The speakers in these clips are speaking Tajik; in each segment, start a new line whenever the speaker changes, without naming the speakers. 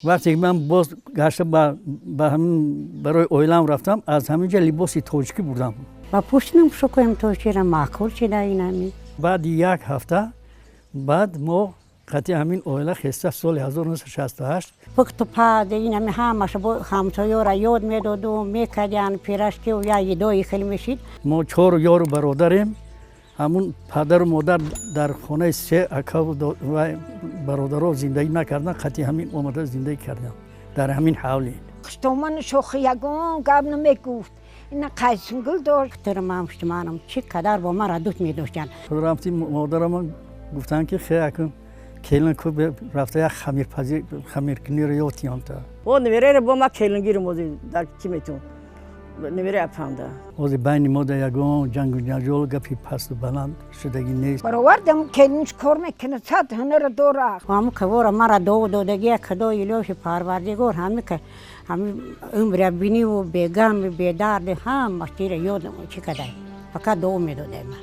Вақте ки ман боз гашта ба ҳамин барои оилаам рафтам, аз ҳамин ҷа либоси тоҷикӣ бурдам.
Ба пӯштинам шукоем тоҷикира маъқул шида инами.
Баъди як ҳафта баъд мо қатъи ҳамин оила хеста соли 1968.
Пухту паз инами ҳамаша бо ҳамсоёра ёд медоду мекардян пирашки я идои хел мешид.
Мо чор ёру бародарем. Ҳамун падару модар дар хонаи се акаву бародаро зиндагӣ накардан, қатъи ҳамин омада зиндагӣ кардам дар ҳамин ҳавлӣ.
Хуштоману шохи ягон гап намегуфт. Ина қайсунгул дошт.
Манам манам чӣ қадар бо ман радут медоштанд.
Рафти модарама гуфтанд, ки хе, акун келин ку рафта як хамирпазӣ хамиркуниро ёд тиёнта.
О невереро бо ма келингирим ози дар ки метун невере апанда.
Ози байни мо да ягон ҷангу ҷанҷол, гапи пасту баланд шудагӣ нест.
Баровардам, келинш кор мекунад, сад ҳунара дорад.
Ҳаму кавора мара дов додагия худо илоҳи парвардигор, ҳами ҳами умра биниву бегами бедарди ҳамаш тира ёд чӣ кадай, фақат дуо медодай ман.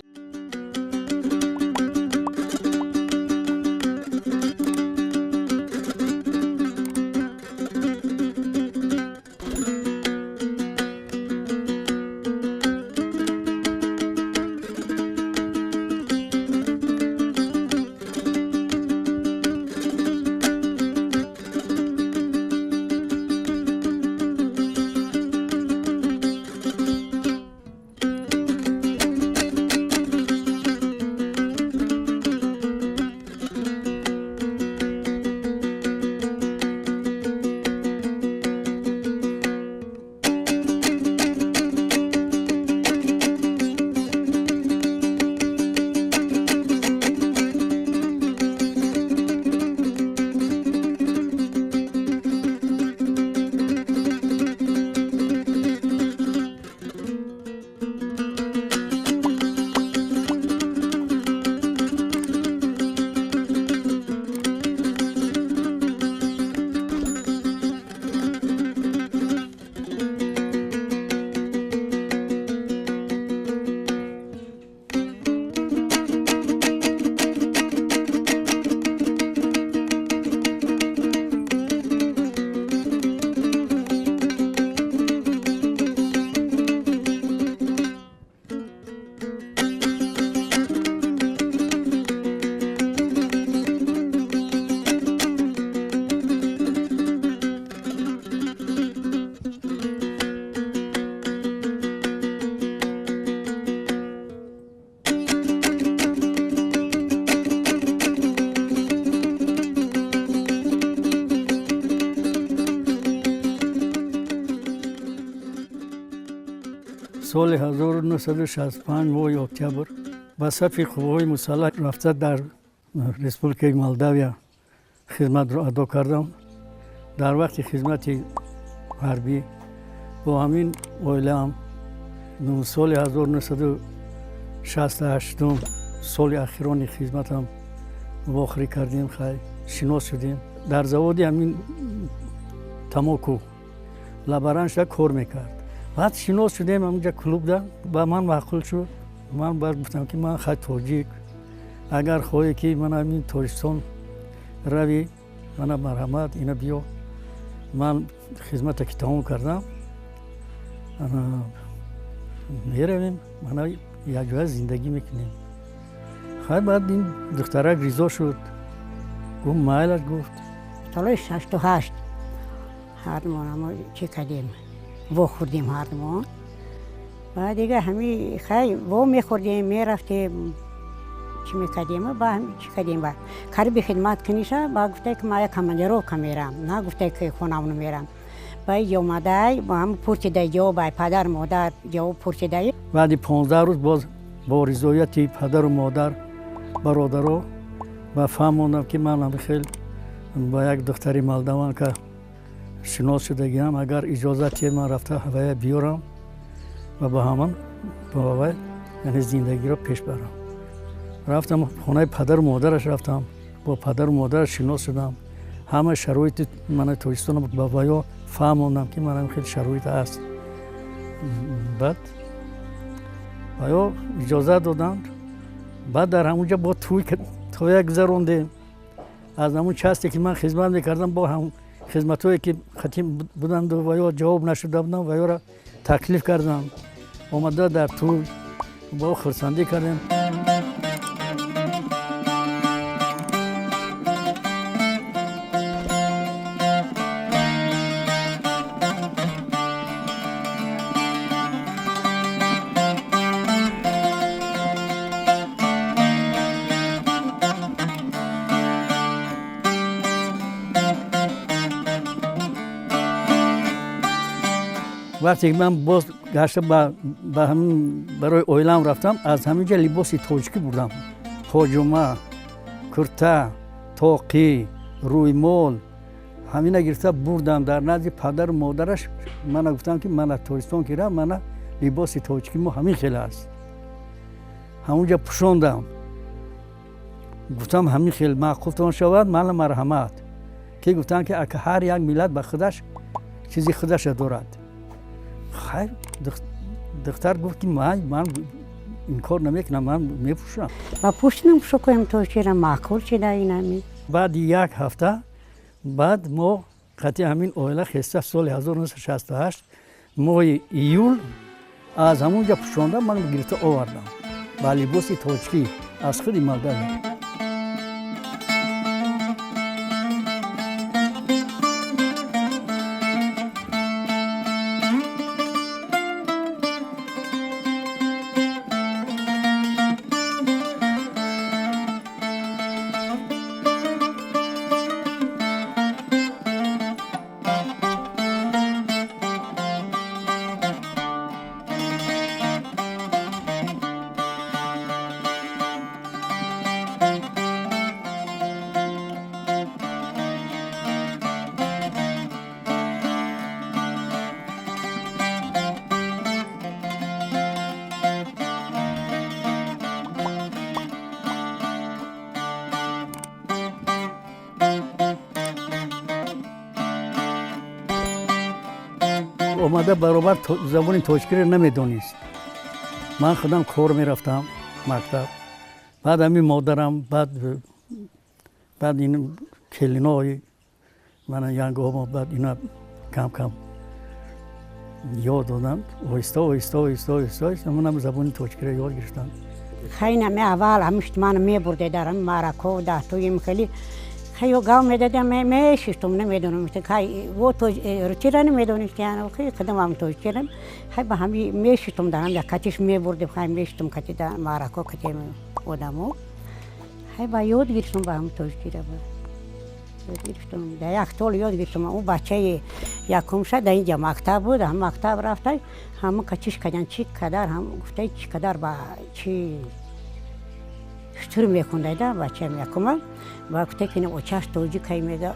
Соли 1965 моҳи октябр ба сафи қувваҳои мусаллаҳ рафта, дар Республикаи Молдавия хизматро адо кардам. Дар вақти хизмати ҳарбӣ бо ҳамин оилаам соли 1968 соли ахирони хизматам вохӯрӣ кардем. Хай, шинос шудем. Дар заводи ҳамин тамоку лаборант шуда кор мекард. Баъд шинос шудем ҳаминҷа клубда, ба ман маъқул шуд. Ман баъд гуфтам, ки ман хай тоҷик, агар хоҳе, ки ман ҳамин Тоҷикистон равӣ, мана марҳамат, ина биё. Ман хизмата ки тамом кардам, меравем, мана якҷоя зиндагӣ мекунем. Хай, баъд ин духтарак ризо шуд, гуфт майлаш, гуфт.
Солҳои 68 ҳардумон чӣ кардем, вохӯрдем ҳардумон. Баъд дига ҳами хай во мехӯрдем, мерафтем, чӣ мекардем, ба чӣ кардем, ба қариби хидмат куниша ба гуфта, ки ман як командировка мерам, на гуфта, ки хонамоно мерам. Ба иҷо омадай, ба ҳам пурсидай ҷавоб, ай падар модар ҷавоб пурсидай.
Баъди 15 рӯз боз бо ризояти падару модар, бародаро ба фаҳм мондам, ки ман хел ба як духтари молдаванка шинос шудагиам, агар иҷозат диҳед, ман рафта ҳавая биёрам ва ба ҳаман бо вай, яъне зиндагиро пеш барам. Рафтам хонаи падару модараш, рафтам, бо падару модараш шинос шудам. Ҳама шароити мана Тоҷикистон ба ваё фаҳмондам, ки манам хеле шароит аст. Баъд ваё иҷозат доданд. Баъд дар ҳамунҷа бо тӯя гузарондем. Аз ҳамун часте ки ман хизмат мекардам, бо Хизматҳое ки хатим буданду ва ё ҷавоб нашуда буданд, ва ёро таклиф кардам. Омада дар тӯй бо хурсандӣ кардем. Вақте ки ман боз гашта ба ҳамин барои оилаам рафтам, аз ҳамин ҷа либоси тоҷикӣ бурдам. Поҷума, курта, тоқӣ, рӯймол, ҳамина гирифта бурдам дар назди падару модараш. Мана гуфтам, ки мана Тоҷикистон ки рафт, мана либоси тоҷикӣ мо ҳамин хел аст. Ҳамунҷа пӯшондам. Гуфтам, ҳамин хел маъқултон шавад, мана марҳамат. Ки гуфтанд, ки ака, ҳар як миллат ба худаш чизи худаша дорад. Хайр, духтар гуфт, ки ман инкор намекунам, ман мепӯшам.
Ва пӯшидам, шукоем тоҷикира маъқул шида инами.
Баъди як ҳафта баъд мо қатъи ҳамин оила хеста соли 1968 моҳи июл аз ҳамон ҷа пӯшонда ман гирифта овардам ба либоси тоҷикӣ аз худи Молдавия. Омада баробар забони тоҷикиро намедонист. Ман худам кор мерафтам, мактаб. Баъд ҳамин модарам, баъд ин келинои мана янгоҳо, баъд ина кам кам ёд додам. Оҳиста оҳиста оҳиста оҳиста оҳиста манам забони тоҷикиро ёд гирифтам.
Хайна ме аввал ҳамишт ман мебурде дар ҳамин маърако, дар тӯи хеле хай гав медадам, мешиштум, намедонам, хай во рутира намедонистем, хай қадам ҳам тоҷикирам, хай ба ҳами мешиштум, дар ҳам як катиш мебурдем, хай мешиштум кати дар маърако кати одамо, хай ба ёд гирифтум, ба ҳам тоҷикира ёд гирифтум. Дар як тол ёд гирифтум. Ӯ бачаи якумша дар инҷа мактаб буд, ҳам мактаб рафта, ҳама качиш кадан, чӣ қадар ҳам гуфта, чӣ қадар ба чӣ штур мехондайда бачаам якума, ва гуфта, ки очаш тоҷикай мега,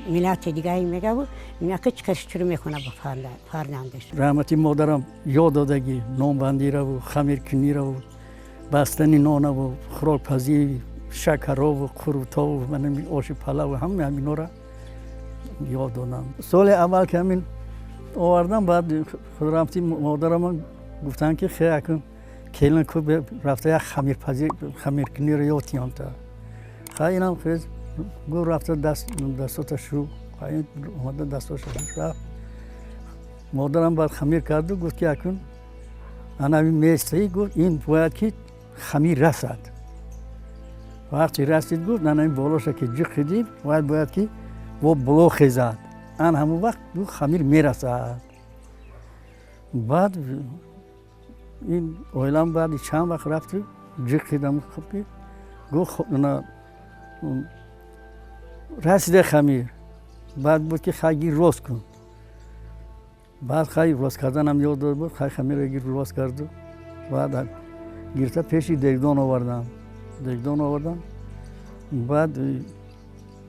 миллати дигае мегаву, яка чӣ қадар штур мехона ба фарзандаш.
Раҳмати модарам ёд додагӣ нонбандираву, хамиркунираву, бастани нонаву, хӯрокпазӣ, шакарову, қурутову, оши палаву, ҳама ҳаминора ёд додам. Соли аввал ки ҳамин овардам, баъд раҳмати модарам гуфтанд, ки хе, акун келин ку рафта як хамирпазӣ, хамиркуниро ёд тиёнта. Хай, инам хез гу рафта дастота шу. Хай, омада дастоша рафт. Модарам баъд хамир карду гуфт, ки акун анави местаи, гуфт, ин бояд ки хамир расад. Вақте расид, гуфт, анави болоша ки ҷиқидӣ, бояд ки бо боло хезад, ан ҳамон вақт, гуфт, хамир мерасад. Баъд ин оилам баъди чанд вақт рафту ҷиқидам, ки гуфт, расиде хамир. Баъд буд, ки хай, гир рост кун. Баъд хай, рост карданам ёд дод буд. Хай, хамирро гир рост карду, баъд гирифта пеши дегдон овардам, дегдон овардам. Баъд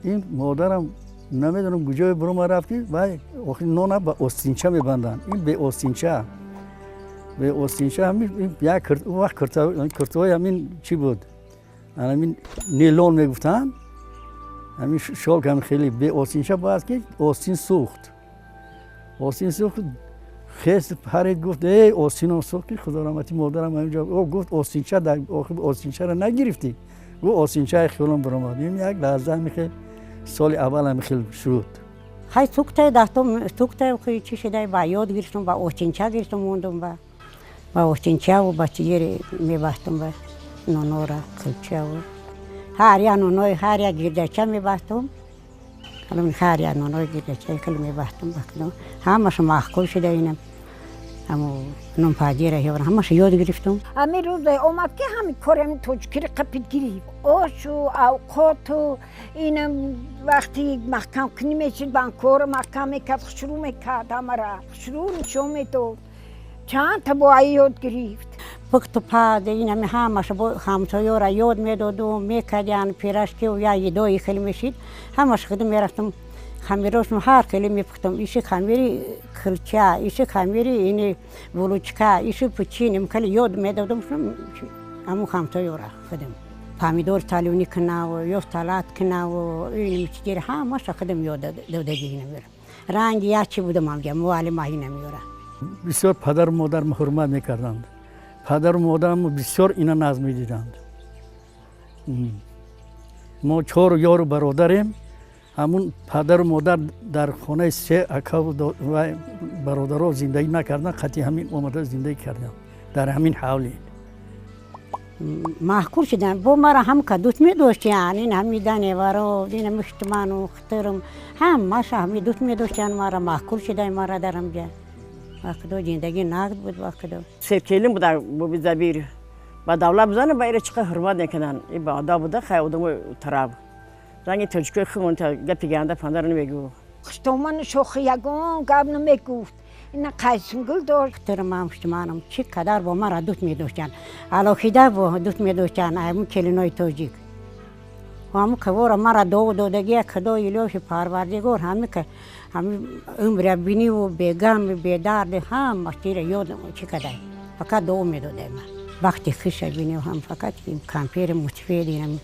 ин модарам намедонам куҷое бурома рафт, ки вай охир нона ба остинча мебанданд, ин беостинча, беостинча ҳамин як вақт куртаҳои ҳамин чӣ буд, ҳамин нелон мегуфтанд, ҳамин шолк, ҳамин хеле беостинча бояд, ки остин сӯхт, остин сӯхт. Хес парид, гуфт: «Эй, остином сӯхт!» Ки худо раҳмати модарам ҳаминҷо гуфт: «Остинча, охир остинчаро нагирифтӣ?» Гуфт: «Остинчаи хиёлам баромад». Ин як лаҳза ҳамин хел соли аввал ҳамин хел шуд.
Хай суктай дастом суктай чи шидай ба ёд гирифтум, ба остинча гирифтум, мондум ба остинчаву ба чиҷери мебастум, ба нонора кулчаву ҳар як ноной, ҳар як гирдача мебастум. Ҳар як ноной гирдача хеле мебастум, ба ҳамаша маҳкул шуда инам ҳамо нонпазира ҳамаша ёд гирифтум.
Ҳамин рӯзе омад, ки ҳамин кори ҳамин тоҷикиро қапид гирифт, ошу авқоту инам. Вақти маҳкамкунӣ мешид, банкҳоро маҳкам мекард, хушрӯ мекард, ҳамара хушрӯ нишон медод. Чандта бо ай ёд гирифт.
Пухту паз инами ҳамаша бо ҳамсоёра ёд медодум, мекардян пирожкиву я едои хеле мешид, ҳамаша худум мерафтум, хамирошм ҳар хеле мепухтум: иши хамири кулча, иши хамири ини булочка, иши пучин хеле ёд медодум ҳамун ҳамсоёра. Худум помидор солёный кунаву ё салат кунаву чиҷери ҳамаша худум ёд додагӣ. Инамера ранги якчи будам, амҷа муаллима инамеёра.
Бисёр падару модарам ҳурмат мекарданд. Падару модарам бисёр ина назм медиданд. Мо чору ёру бародарем. Ҳамун падару модар дар хонаи се акаву бародаро зиндагӣ накарданд, қатъи ҳамин омада зиндагӣ карданд дар ҳамин ҳавлӣ.
Маҳкум шудам, бо мара ҳамка дӯст медоштиян, ин ҳами даневаро, ин ҳами хитману хитирм, ҳамаша ҳами дӯст медоштиян мара. Маҳкум шудай мара дар ҳамҷа. Вақто зиндагӣ нағд буд вақто.
Серкелин буда Боби Забир. Ба давлат бизанад, ба ира чиқа ҳурмат мекунанд. И ба одоб буда, хай одамои тараб. Ранги тоҷикои худмон гапи ганда пандара намегӯ.
Хуштоману шохи ягон гап намегуфт. Ина қайсимгул дошт.
Хитирмам, хитманам чӣ қадар бо мара дӯст медоштиянд, алоҳида бо дӯст медоштиянд ҳамун келинои тоҷик. Ҳамун кавора мара дуо додагия, Худои илоҳи Парвардигор ҳами ҳами умра биниву бегам бедард, ҳама чира ёд чӣ кадай, фақат дуо медодай ман. Вақти хиша бинив ҳам фақат кампири мутфед инам.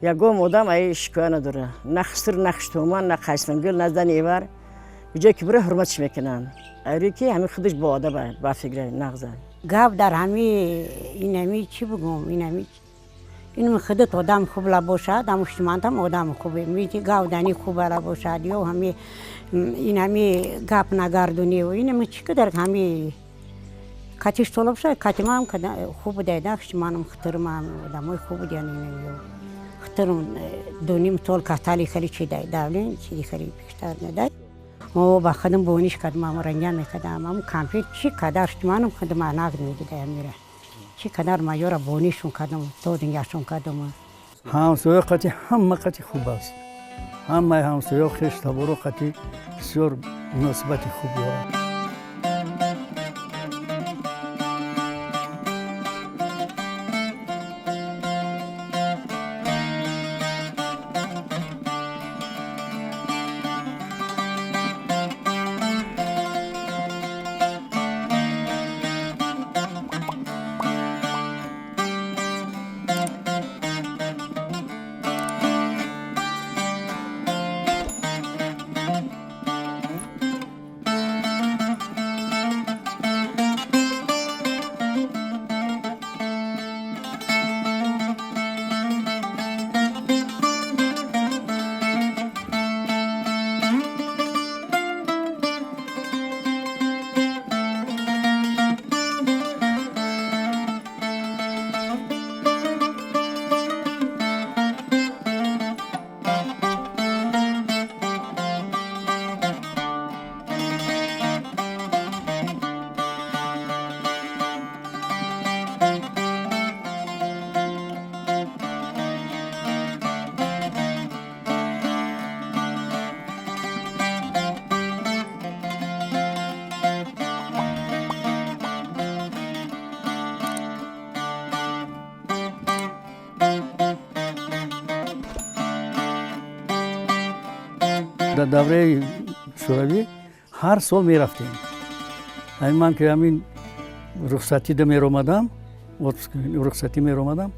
Ягон одам ай шикоя надора, на хиср, на хиштоман, на қайсангул, на заневар. Ҷое ки бира, ҳурматш мекунанд, айре ки ҳами худаш боадаба, ба фикра нағза.
Гап дар ҳами инами чӣ бигӯм, инами ин худат одам хубла бошад, ҳам хиштмандам одам хубе, гавдани хубала бошад ё ҳами ин ҳами гап нагардуниву инами чӣ қадар ҳами катиш тола бошад, катимам хуб будайда, хиштманам, хитирмам одамои хуб будиян. Инами хитирм дуним сол катали хеле чи дай давлен чи хеле бештар надай. О, ба худам бониш кардам, ранҷа мекардам. Ам кампир чӣ қадар хиштманам худам нағд медида амира, чӣ қадар маёра бонишон кардам, додингашон кардам.
Ҳамсоя қати ҳама қати хуб аст. Ҳамаи ҳамсоя, хеш таборо қати бисёр муносибати хуб дорад. Дар давраи Шӯравӣ ҳар сол мерафтем. Ҳамин ман ки ҳамин рухсатида меромадам, рухсатӣ меромадам,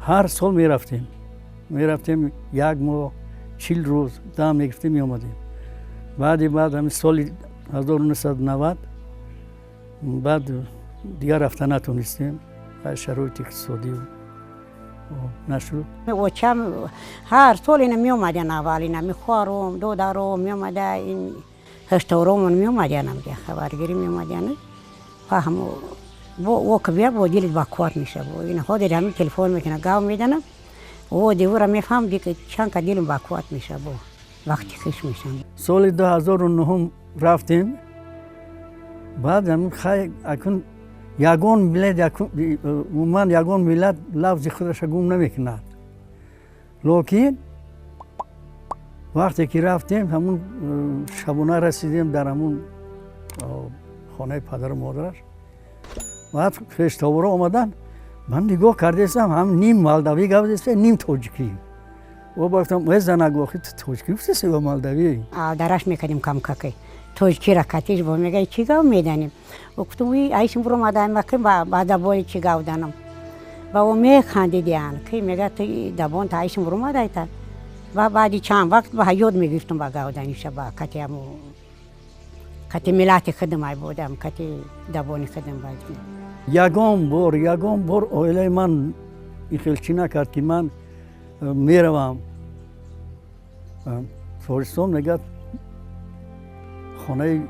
ҳар сол мерафтем, як моҳ, 40 рӯз дам мегирифтем, меомадем. Баъди баъд ҳамин соли 1990 баъд дигар рафта натонистем, шароити иқтисодию Нашуд.
Очам ҳар сол ина меомадян, аввал ина мехоҳаром, додаром меомада, ин ҳашторомон меомадян, амҷа хабаргирӣ меомадян. Фаҳм бо о ки бия, бо дилит ба қувват меша. Бо ина ҳозир ҳамин телефон мекунам, гав меданам, о дивура мефаҳм, чанд ка дилам ба қувват меша, бо вақти хиш мешам.
Соли 2009 рафтем. Баъд ҳамин хай акун ягон миллат, умуман ягон миллат лафзи худаша гум намекунад. Локин вақте ки рафтем, ҳамун шабона расидем дар ҳамун хонаи падару модараш. Баъд хештоборо омадан, ман нигоҳ кардестам, ҳам ним молдавӣ гап зеста, ним тоҷикӣ. О гуфтам: «Э, занак, охи ту тоҷикӣ гуфтеси ё молдавӣ?»
Дараш мекардем камкаки тоҷикира, катиш бо мега: «Чӣ гав меданем?» Гуфтум: «Айшим буромадаем, ки ба забони чӣ гав данам?» Ба о механдидиан, ки мега: «Ту забон та айшим буромадайта». Ва баъди чанд вақт ба ёд мегирифтум ба гавданиша, ба кати ҳаму кати миллати худам ай будам, кати забони худам.
Ягон бор оилаи ман ин хел чӣ накард, ки ман меравам Тоҷикистон. Мегӯяд, хонаи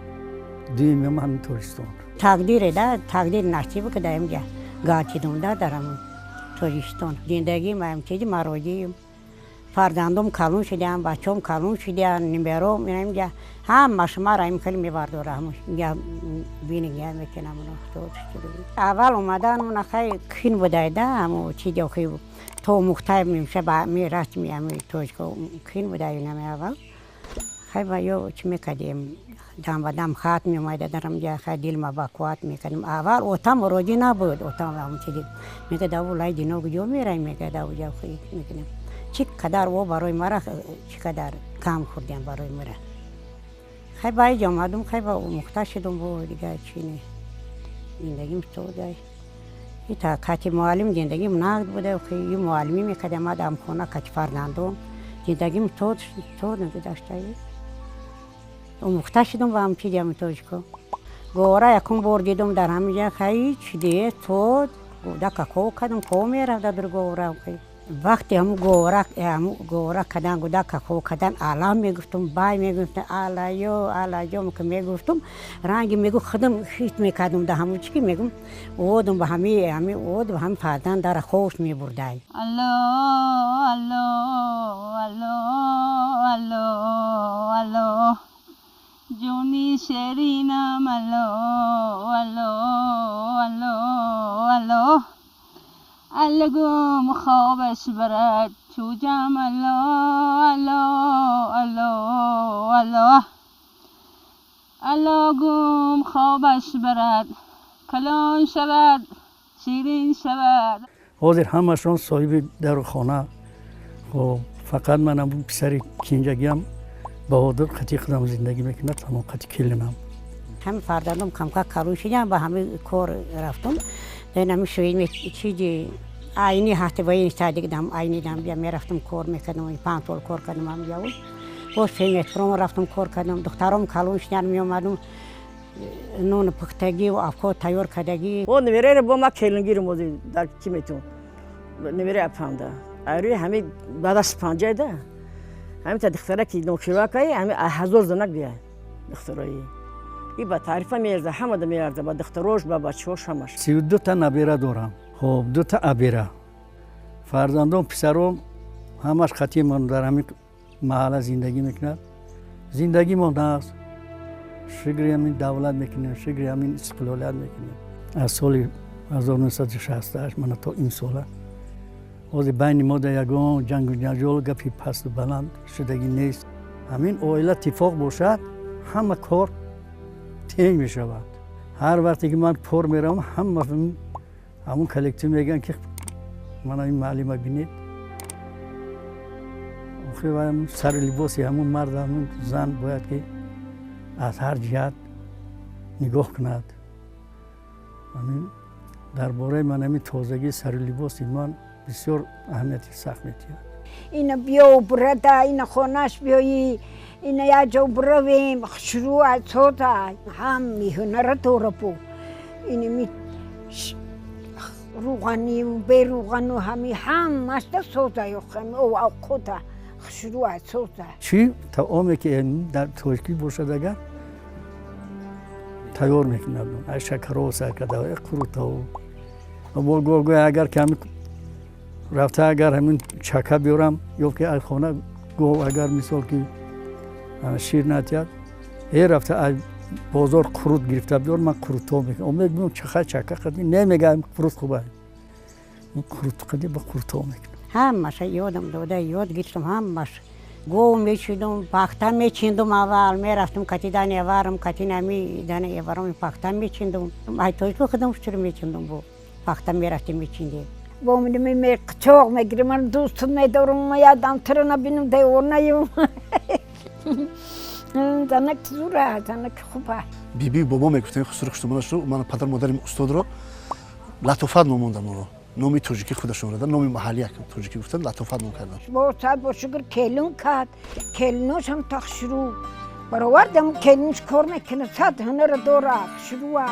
дуюми ман Тоҷикистон.
Тақдире да, тақдир, насиб, ки дар инҷа гатидум да, дар ҳамун Тоҷикистон зиндагим ам чизи мародиюм. Фарзандом калон шудиам, бачаом калон шудиан, нибером инҷа ҳама шумара им хеле мебардора, инҷа бинигия мекунам. Аввал омадан хай кин будай да, ҳамо чизи охи то мухтай мемша мерастми ами тоҷико кин будай инами аввал. Хай ба ё чӣ мекардем, дам ба дам хат меомада дарам ҷа, хай дилма ба қувват мекардем. Аввал отам рози набуд, отам ҳам чизи мега: «Даву лай дино куҷо мераем?» Мега: «Даву ҷа мекунем». Чӣ қадар о барои мара, чӣ қадар кам хӯрдем барои мара. Хай ба иҷа омадум, хай ба мухта шудум, бо дига чӣ не, зиндагим тодай. Ита кати муаллим зиндагим нағд буда, и муаллимӣ мекардам адам хона кати фарзандом, зиндагим тод тод гузаштаи. Омӯхта шудум ба ҳам чизи ҳами тоҷико. Гора якум бор дидум дар ҳаминҷа, хай чиде тод гудака ков кардум, ков мерафта дар гора. Вақте ҳаму гора, ҳаму гора кадан, гудака ков кадан, алам мегуфтум, бай мегуфтум, алаё, алаё ки мегуфтум, ранги мегу худам хит мекардум да ҳаму чи ки мегум одум ба ҳами ҳами од ба ҳами фарзанд дара хош мебурдай.
Алло, алло, алло, алло, алло, ҷони шеринам, алло, алло, алло, алло, аллогум хобаш барад чӯҷам, алло, алло, алло, алло, аллогум хобаш барад, калон шавад, ширин шавад.
Ҳозир ҳамашон соҳиби дару хона. Хоб, фақат манам писари кенҷагиам Баҳодур қати худам зиндагӣ мекунад, ҳамон қати келинам.
Ҳами фарзандом камка калон шудам, ба ҳами кор рафтум. Ами шои чизи айни ҳафти ба ин садик дам айни дам бия мерафтум, кор мекардам, 5 сол кор кардам ҳамҷа. Боз феметром рафтум, кор кардам. Духтаром калон шудан, меомадум, нон пухтагӣ авқот тайёр кардагӣ.
О немереро бо ма келингирим ози дар ки метун немере апанда айрӯи ҳами баъд аз панҷайда ҳамита духтара ки нокиракай, ҳами 1000 занак бия духтарои и ба таърифа меарза, ҳамада меарза, ба духтарош, ба бачаҳош, ҳамаш.
32 та набера дорам, хоб, дута абера. Фарзандон, писаром ҳамаш қатимон дар ҳамин маҳалла зиндагӣ мекунад. Зиндагимон ҳаст, шукри ҳамин давлат мекунем, шукри ҳамин истиқлолият мекунем. Аз соли 1968 мана то ин сола ҳозир байни мо да ягон ҷангу ҷанҷол, гапи пасту баланд шудагӣ нест. Ҳамин оила иттифоқ бошад, ҳама кор тенг мешавад. Ҳар вақте ки ман кор меравам, ҳама ҳамун коллектив мегӯянд, ки мана ин муаллима бинед. Охир сари либоси ҳамун мард, ҳамун зан бояд ки аз ҳар ҷиҳат нигоҳ кунад. Ҳамин дар бораи ман ҳамин тозагии сари либоси ман бисёр аҳамияти сахт медиҳад.
Ина биё бурада, ина хонаш биёӣ, ина як ҷо биравем, хушрӯ сода, ҳам меҳунара дора бу иними. Руғаниву беруғану ҳами ҳамашда соза ёхами овқота хушрӯа соза.
Чӣ таоме ки дар тоҷикӣ бошад, агар тайёр мекунад, аз шакарҳо сар карда, қурутҳо. Гоҳ агар ки ҳамин рафта, агар ҳамин чака биёрам ё ки аз хона гов агар мисол ки шир натиҳад, рафта аз бозор қурут гирифта биёр, ман қурутҳо мекунам. Мегӯям, чаха чака қади не, мегаям, қурут хуба, қурут қади ба қурутҳо мекунам.
Ҳамаша ёдам дода, ёд гирифтам ҳамаш. Гов мечидум, пахта мечиндум, аввал мерафтум кати дани аварам, кати нами дани аварам пахта мечиндум. Ай тоҷико худам шур мечиндум, бо пахта мерафтем, мечиндем.
Бо ме қичоқ мегирим, ман дӯстут медорам, ядам туро набинам, девонаем. Занак зура, занак хуба.
Биби бобо мегуфтем хусури хуштумонашро, ман падар модарим устодро Латофат номондам оро. Номи тоҷикӣ худашон рада, номи маҳалли тоҷикӣ гуфтан, Латофат ном кардам.
Бо сад бо шукр келин кард, келиношам тахшурӯ. Баровардам, келинш кор мекунад, сад ҳунара дора, хушрӯа.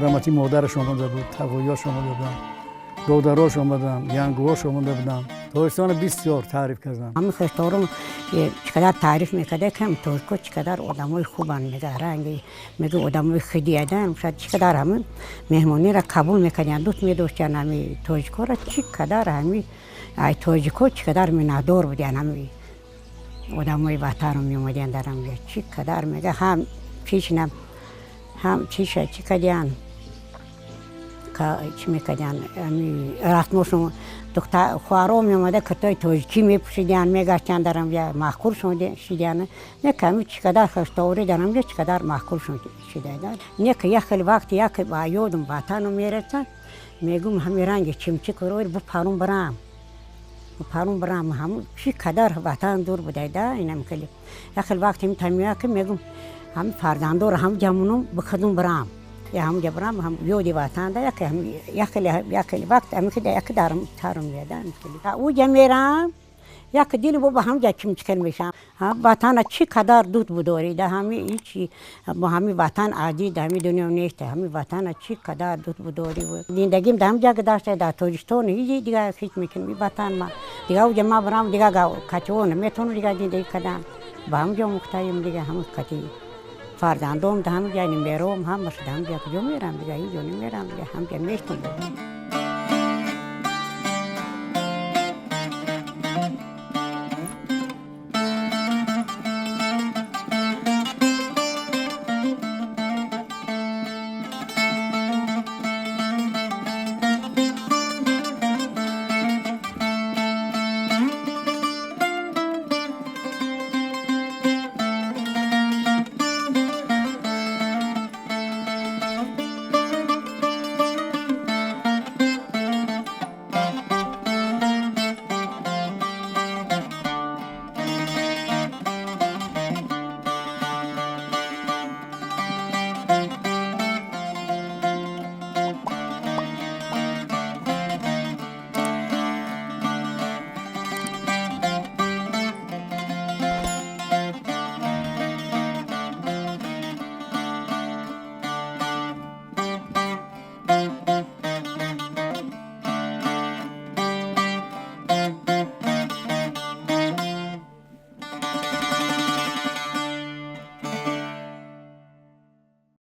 Раҳмати модараш омада буд, тағоёш омада буданд, додарош омаданд, янгуҳош омада буданд. Тоҷикистонро бисёр таъриф карданд.
Ҳамин хешторум чӣ қадар таъриф мекарда, кам тоҷико чӣ қадар одамои хубанд, мега ранги мега одамои хидиядан, шояд чӣ қадар ҳамин меҳмониро қабул мекарданд, дӯст медоштанд ҳами тоҷикоро, чӣ қадар ҳами ай тоҷико чӣ қадар миннатдор буданд, ҳами одамои ватанро меомаданд дар ҳамҷа, чӣ қадар мега ҳам пешинам ҳам чиша чӣ кардиян, чӣ мекардиян, рафтмошон хоҳаро меомада, киртои тоҷикӣ мепӯшидиян, мегаштиян дар ҳамҷа, маъқул шидиян. Не ками чӣ қадар хештоварӣ дар ҳамҷа чӣ қадар маъқул шида. Не ки як хел вақти як ба ёдум ватану мерасад, мегум ҳами ранги чимчик рӯй бупарум барам, бупарум барам, ҳам чӣ қадар ватан дур будайда. Инам хеле як хел вақти тамия ки мегум ҳам фарзандоро ҳам ҷамунум бихудум барам, ҳамҷа барам, ҳам ёди ватан да як хеле вақт ҳамихел як дарм тарум меяда. Уҷа мерам, як дили бо ҳамҷа чимчикел мешам. Ватана чӣ қадар дуд будорӣ, да ҳами ҳичи бо ҳами ватан азиз да ҳами дунё нест. Ҳами ватана чӣ қадар дуд будорӣ, зиндагим да ҳамҷа гузашта, дар Тоҷикистон ҳеҷ дига ҳеҷ мекунам ватан ма дига уҷа ма барам дига кативо наметавонам дига зиндагӣ кардан, ба ҳамҷо мухтаем дига, ҳамин кати фарзандом да ҳамҷа, немером ҳамаш да ҳамҷа, куҷо мерам дига, ҳеҷ ҷо намерам дига, ҳамҷа мештам.